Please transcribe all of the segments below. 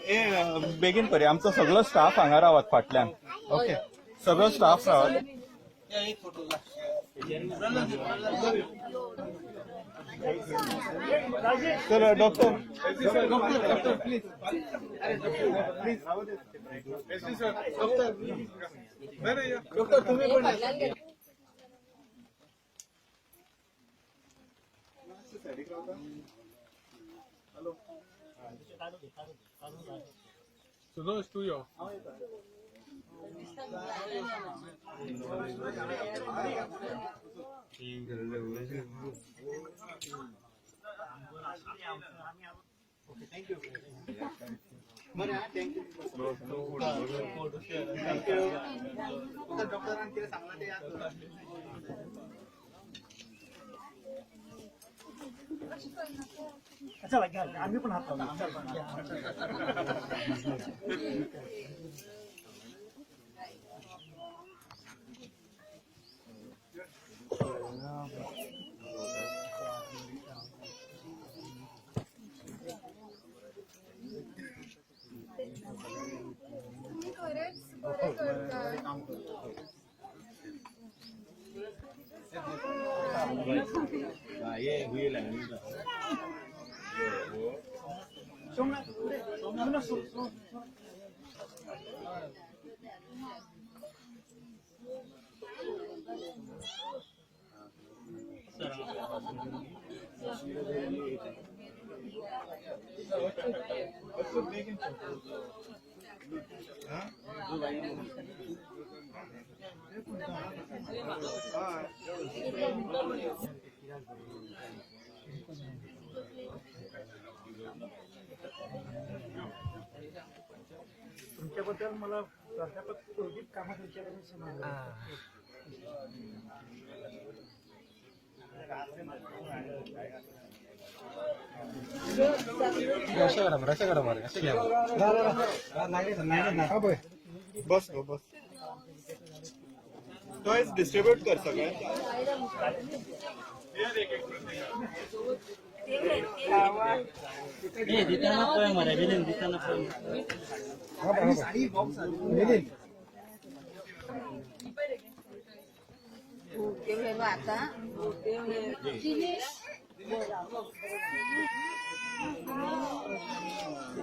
ए, बेगीन करूया. आमचो सगळो स्टाफ हांगा रावात फाटल्यान. ओके, सगळो स्टाफ रावात. चल doctor. Doctor, please please. Doctor, doctor, तुम्ही पण. सुदोष, तू यो. बरें, thank you, thank you. डॉक्टरान कितें सांगलां तें याद कर. चला घ्या, आम्ही पण हात लावू. चला. तुम्ही खरंच बरं करताय. काम करतो. तुमच्याबद्दल मला प्राध्यापक प्रदीप कामत यांच्याकडून समजलं. बस गो बस. टॉयज डिस्ट्रीब्यूट कर सगळे.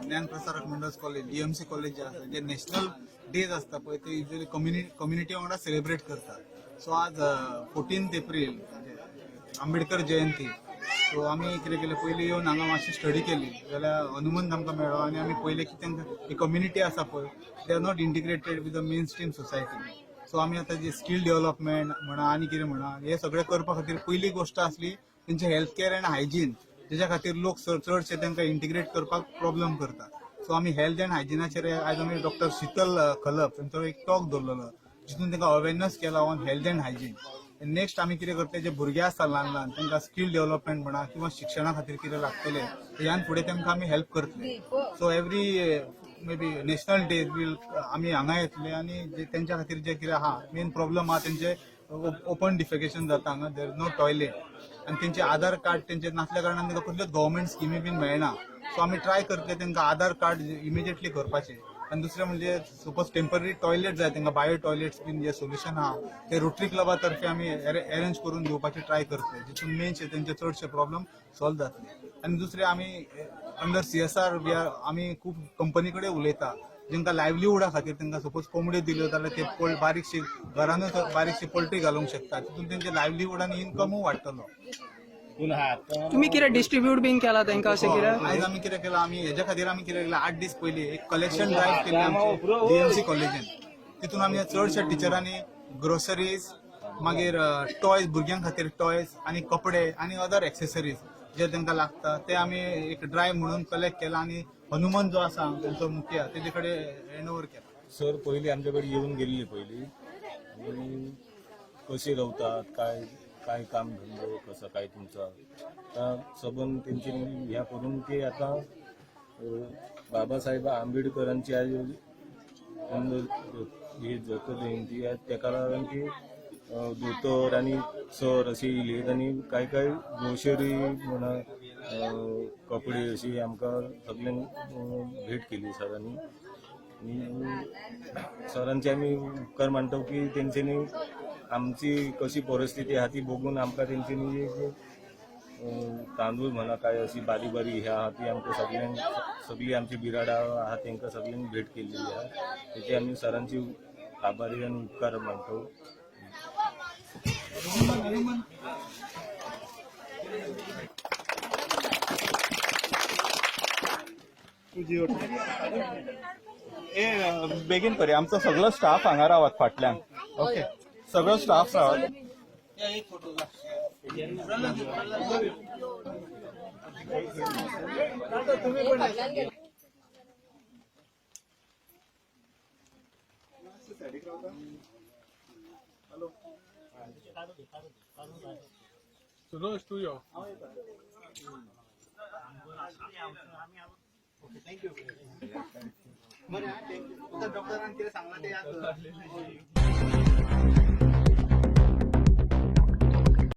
ज्ञान Prasarak Mandal college, DMC college जे आसा, जे नॅशनल डेज आसता पळय, ते युजली कम्युनिटी वांगडा सेलिब्रेट करतात. सो आज 14 एप्रील म्हणजे आंबेडकर जयंती. सो आमी कितें केलें, पयलीं येवन हांगा मातशी स्टडी केली जाल्यार हनुमंत आमकां मेळ्ळो आनी आमी पयलें की तांकां ही कम्युनिटी आसा पळय, they are not integrated with the mainstream society. So आमी आतां जे स्कील डेव्हलपमेंट म्हणा आनी कितें म्हणा, हे सगळें करपा खातीर पयली गोश्ट आसली तेंचे हेल्थ केअर अँड हायजीन, जेच्या खातीर लोक चडशे तांकां इंटिग्रेट करपाक प्रॉब्लम करता. सो आमी हेल्थ अँड हायजिनाचेर आयज आमी डॉक्टर शीतल खलप तांचो एक टॉक दवरलेलो, जितून तांकां अवेरनस केला on health and hygiene. Next आमी कितें करतले, जे भुरगे आसता ल्हान ल्हान, तांकां स्कील डेव्हलपमेंट म्हणा किंवा शिक्षणा खातीर कितें लागतलें, ह्यान फुडें तांकां आमी हेल्प करतले. So every maybe national day we'll आमी हांगा येतले आनी जे तेंच्या खातीर जे कितें आहा, मेन प्रॉब्लम आहा तेंचे, ओपन डिफेकेशन जाता हांगा, there no toilet आनी तेंचे आधार कार्ड तेंचे नासल्या कारणान तांकां कसल्योच गव्हर्मेंट स्किमी बीन मेळना. सो आमी ट्राय करतले तांकां आधार कार्ड इमिजिएटली करपाचें. आनी दुसरें म्हणजे सपोज टेंपररी टॉयलेट जाय तांकां, बायो टॉयलेट्स बीन जे सोल्युशन आहा ते रोटरी क्लबा तर्फे आमी अरेंज करून दिवपाचे ट्राय करतले, जितून मेनशे तेंचे चडशे प्रॉब्लम सॉल्व जातले. आनी दुसरें, आमी अंडर सीएसआर we R आमी खूब कंपनी कडेन उलयता, जेंका लायवलीहुडा खातीर तांकां सपोज कोंबड्यो दिल्यो जाल्यार ते बारीकशी घरानूच बारीकशी पोल्ट्री घालूंक शकता. तितून तेंचे लायवलीहूड आनी इन्कमूय वाडटलो. तुम्ही कितें डिस्ट्रीब्यूट बीन केला तांकां अशें कितें? आयज आमी कितें केलां, आमी हेज्या खातीर आमी कितें केलां, 8 दीस पयलीं एक कलेक्शन ड्रायव्ह केल्ली आमची डीएमसी कॉलेजीन. तितून आमी चडश्या टिचरांनी ग्रोसरीज, मागीर टॉयज, भुरग्यां खातीर टॉयज आनी कपडे आनी अदर एक्सेसरीज जे तांकां लागता ते आमी एक ड्रायव्ह म्हणून कलेक्ट केला आनी हनुमान जो आसा तेंचो मुखिया, तेजे कडेन हँड ओवर केला. सर पयलीं आमच्या कडेन येवन गेल्ली पयलीं आनी कशी रावतात काय, काय काम धंदो कसो काय तुमचा, आता सबंद तेंची ह्या करून की आता बाबासाहेब आंबेडकरांची आज ही जयंती आहे, तेका लागून की दोतोर आनी सर अशे येयले आनी काय काय ग्रोसरी म्हणा. कपडे अशी आमकां सगल्यांक भेट केली सरांनी. आनी सरांचे आमी उपकार मानता की तेंच्यांनी आमची कशी परिस्थिती आहा ती बघून आमकां तेंच्यांनी एक तांदूळ म्हणा काय अशी बारीक बारीक ह्या आहा ती आमकां सगल्यांक, सगळी आमची बिराडां आहा तेंकां सगल्यांक भेट केल्लेली आहा. तेची आमी सरांची आभारी आनी उपकार मानता. ए बेगीन करूया, आमचो सगळो स्टाफ हांगा रावात फाटल्यान. ओके, सगळो स्टाफ रावात. बरें, डॉक्टरान कितें सांगलां तें याद कर.